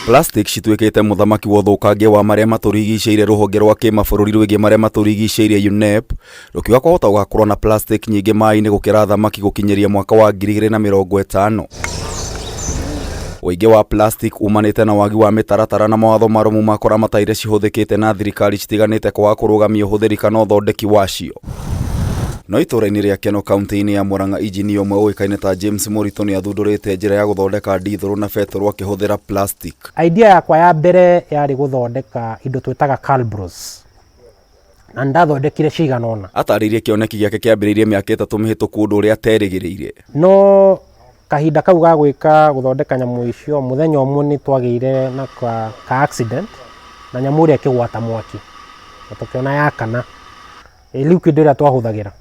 Plastic cituĩkĩte mũthamaki wa ũthũkangia wa marĩa matũrigicĩirie. Rũhonge rwa kĩmabũrũri rwĩgiĩ marĩa matũrigicĩirie, UNEP, rũkiuga kwahota gũgakorwo na plastic nyingĩ maĩ-inĩ gũkĩra thamaki gũkinyĩria mwaka wa 2050. Ũingĩ wa plastic umanĩte na wagi wa mĩtaratara na mawatho marũmu ma kũramata iria cihũthĩkĩte na thirikari citiganĩte kwaga kũrũgamia ũhũthĩri kana ũthondeki wacio. No itũũra-inĩ rĩa Keno, kaunti-inĩ ya Murang'a, injinia ũmwe ũĩkaine ta James Mũritũ nĩ athundũrĩte njĩra ya gũthondeka ndithũrũ na betũrũ akĩhũthĩra plastic. Idea yakwa ya mbere yarĩ gũthondeka indo twĩtaga Calbros, na nĩndathondekire cigana ũna. Atarĩirie kĩoneki gĩake kĩambĩrĩirie mĩaka 3 mĩhĩtũku, ũndũ ũrĩa aterĩgĩrĩire. No kahinda kau ga gwĩka gũthondeka nyamũ icio, mũthenya ũmwe nĩ twagĩire na ka accident na nyamũ ĩrĩa ĩkĩgwata mwaki na tũkĩona yakana ĩ liquid ĩrĩa twahũthagĩra.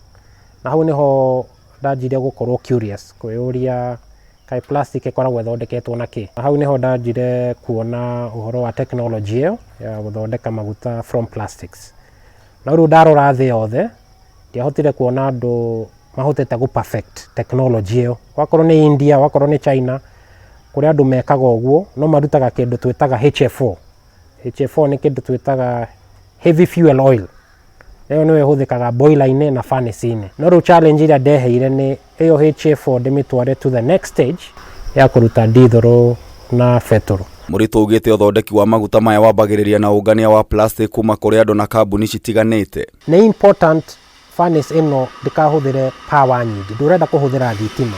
Na hau nĩho ndanjirie gũkorwo curious, kwĩyũria kaĩ plastic ĩkoragwo ĩthondeketwo na kĩ. Na hau nĩho ndanjire kuona ũhoro wa technology ĩyo ya gũthondeka maguta from plastics. No rĩu ndarora thĩ yothe, ndiahotire kuona andũ mahotete gũ perfect technology ĩyo. Wakorwo nĩ India, wakorwo nĩ China, kũrĩa andũ mekaga ũguo, no marutaga kĩndũ twĩtaga HFO. HFO nĩ kĩndũ twĩtaga heavy fuel oil. Ĩyo nĩyo ĩhũthĩkaga boiler-inĩ na furnace-inĩ. No rĩu challenge ĩrĩa ndeheire nĩ ĩyo HFO ndĩmĩtware to the next stage ya kũruta ndithũrũ na betũrũ. Mũritũ augĩte ũthondeki wa maguta maya wambagĩrĩria na ũngania wa plastic kuma kũrĩ andũ na kambuni citiganĩte. Nĩ important furnace ĩno ndĩkahũthĩre power nyingĩ. Ndũrenda kũhũthĩra thitima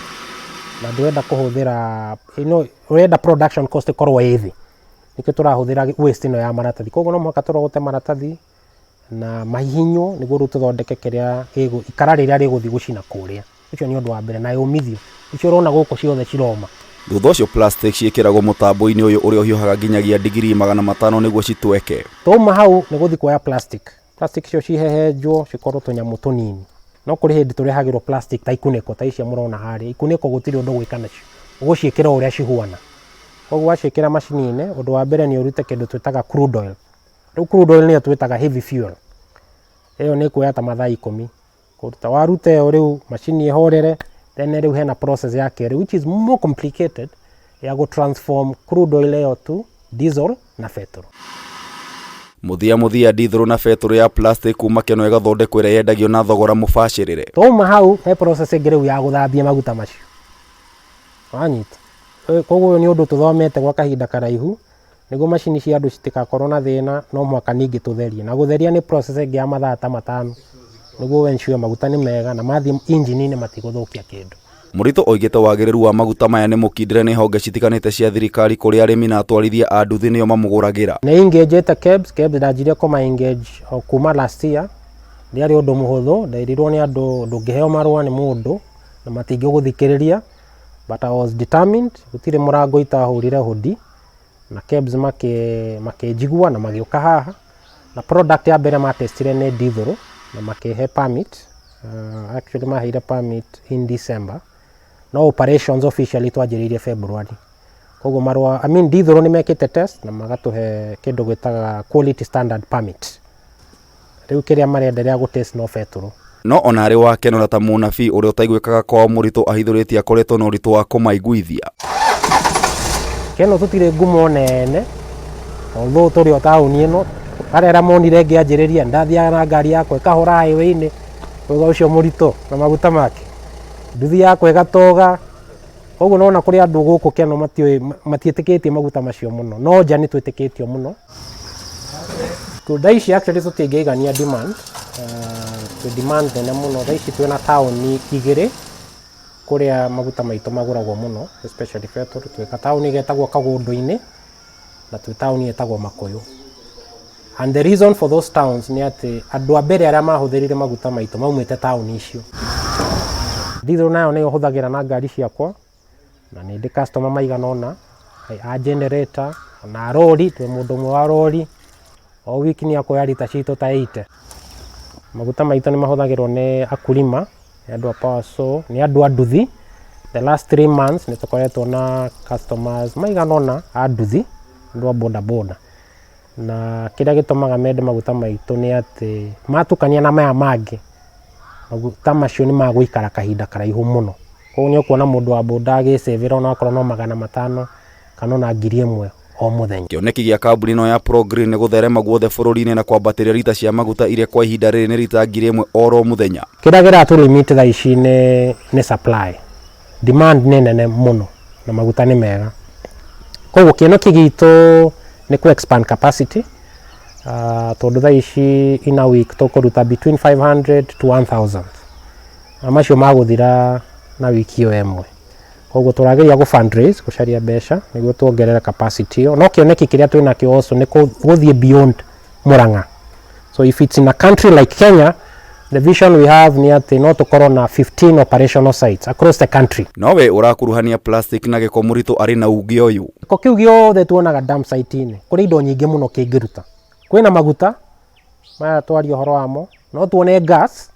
na ndũrenda kũhũthĩra ĩno, ũrenda production cost ĩkorwo ĩ thĩ. Nĩkĩo tũrahũthĩra waste ĩno ya maratathi. Koguo no mũhaka tũrogote maratathi na mahihinywo nĩguo rĩu tũthondeke kĩrĩa ikara rĩrĩa rĩgũthiĩ gũcina kũrĩa. Ũcio nĩ ũndũ wa mbere, na yũmithio. Icio ũrona gũkũ ciothe ciroma. Thutha ũcio plastic ciĩkĩragwo mũtambo-inĩ ũyũ ũrĩa ũhiũhaga nginyagia digirii 500 nĩguo citweke. Twauma hau nĩ gũthiĩ kuoya plastic. Plastic icio cihehenjwo cikorwo tũnyamũ tũnini. No kũrĩ hĩndĩ tũrehagĩrwo plastic ta ikunĩko ta icio mũrona harĩa. Ikunĩko gũtirĩ ũndũ ũgwĩka nacio. Ũgũciĩkĩra o ũrĩa cihuana. Koguo waciĩkĩra macini-inĩ, ũndũ wa mbere nĩ ũrute kĩndũ twĩtaga crude oil. Rĩu crude oil nĩyo twĩtaga heavy fuel. Ĩyo nĩ ĩkuoya ta mathaa 10 kũruta. Waruta ĩyo rĩu macini ĩhorere, then rĩu hena process ya kerĩ which is more complicated ya gũ transform crude oil ĩyo to diesel na petrol. Mũthia mũthia, ndithũrũ na betũrũ ya plastic kuma Keno ĩgathondekwo ĩrĩa yendagio na thogora mũbacĩrĩre. Twauma hau he process ĩngĩ rĩu ya gũthambia maguta macio. Wanyita? Koguo ũyũ nĩ ũndũ tũthomete gwa kahinda karaihu nĩguo macini cia andũ citigakorwo na thĩna, no mũhaka ningĩ tũtherie. Na gũtheria nĩ process ĩngĩ ya mathaa ta 5 nĩguo ensure maguta nĩ mega na mathiĩ injini-inĩ matigũthũkia kĩndũ. Mũritũ oigĩte wagĩrĩru wa maguta maya nĩ mũkindĩre nĩ honge citiganĩte cia thirikari, kũrĩa arĩmi na atwarithia a nduthi nĩo mamũgũragĩra. Nĩ engage KEBS. KEBS ndanjirie kũma engage o kuma last year. Ndĩarĩ ũndũ mũhũthũ, nderirwo nĩ andũ ndũngĩheo marũa nĩ mũndũ na matingĩgũthikĩrĩria, but I was determined. Gũtirĩ mũrango itahũrire hũndi na KEBS makĩnjigua na magĩũka haha, na product ya mbere matestire nĩ ndithũrũ na makĩhe permit. Actually maheire permit in December, no operations officially twanjĩrĩirie February. Koguo marũa, I mean, ndithũrũ nĩ mekĩte test na magatũhe kĩndũ gwĩtaga quality standard permit. Rĩu kĩrĩa marenderea gũtest no betũrũ. No ona arĩ wa Keno na ta mũnabii ũrĩa ũtaiguĩkaga kwao, Mũritũ ahithũrĩtie akoretwo na ũritũ wa kũmaiguithia. Keno tũtirĩ ngumo nene, although tũrĩ o taũni ĩno. Arĩa arĩa monire ngĩanjĩrĩria, ndathiaga na ngari yakwa ĩkahũra highway-inĩ thutha ũcio Mũritũ na maguta make, nduthi yakwa ĩgatoga. Koguo nona kũrĩ andũ gũkũ Keno matiũĩ, matiĩtĩkĩtie maguta macio mũno, no nja nĩ twĩtĩkĩtio mũno. Thaa ici actually tũtingĩigania demand, twĩ demand nene mũno. Thaa ici twĩna taũni igĩrĩ kũrĩa maguta maitũ magũragwo mũno, especially petrol. Twĩ gataũni getagwo Kagũndũ-inĩ na twĩ taũni ĩtagwo Makũyũ. And the reason for those towns nĩ atĩ andũ a mbere arĩa mahũthĩrire maguta maitũ maumĩte taũni icio. Diesel nayo nĩyo hũthagĩra na ngari ciakwa na nĩ ndĩ customer maigana ũna a generator na rori. Twĩ mũndũ ũmwe wa rori, o wiki nĩ akuoya rita citũ ta 80. Maguta maitũ nĩ mahũthagĩrwo nĩ akulima, nĩ andũ a power saw, nĩ andũ a nduthi. The last 3 months nĩ tũkoretwo na customers maigana ũna a nduthi, andũ a boda boda, na kĩrĩa gĩtũmaga mende maguta maitũ nĩ atĩ matukania na maya mangĩ, maguta macio nĩ magũikara kahinda karaihu mũno. Koguo nĩ ũkuona mũndũ wa boda agĩcĩvĩra onakorwo no 500. kana ona 1000 o mũthenya. Kĩoneki gĩa kambuni ĩno ya Progreen nĩ gũtherema guothe bũrũri-inĩ na kwambatĩria rita cia maguta iria kwa ihinda rĩrĩ nĩ rita 1000 oro mũthenya. Kĩrĩa kĩratũ limit thaa ici nĩ supply. Demand nĩ nene mũno na maguta nĩ mega. Koguo kĩoneki gitũ nĩ kũ expand capacity tondũ thaa ici in a week tũkũruta between 500 to 1000 na macio magũthira na wiki ĩyo ĩmwe. Koguo tũrageria gũ fundraise gũcaria mbeca nĩguo tuongerere capacity ĩyo. No kĩoneki kĩrĩa twĩnakĩo also nĩ gũthiĩ beyond Murang'a. So if it's in a country like Kenya, the vision we have nĩ atĩ no tũkorwo na 15 operational sites across the country. Nowe ũrakuruhania plastic na gĩko mũritũ arĩ na uge ũyũ. Gĩko kĩu gĩothe tuonaga dump site-inĩ, kũrĩ indo nyingĩ mũno kĩngĩruta. Kwĩna maguta, maya twaria ũhoro wamo, no tuone gas,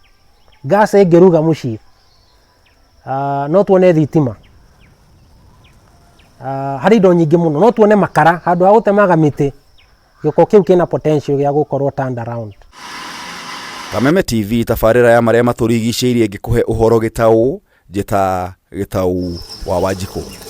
gas ĩngĩruga mũciĩ. No tuone thitima. Harĩ indo nyingĩ mũno, no tuone makara, handũ ha gũtemaga mĩtĩ, gĩko kĩu kĩna potential gĩa gũkorwo turned around. Kameme TV tabarĩra ya marĩa matũrigicĩirie ĩngĩkũhe ũhoro gĩtaũ, njĩta Gĩtaũ wa Wanjikũ.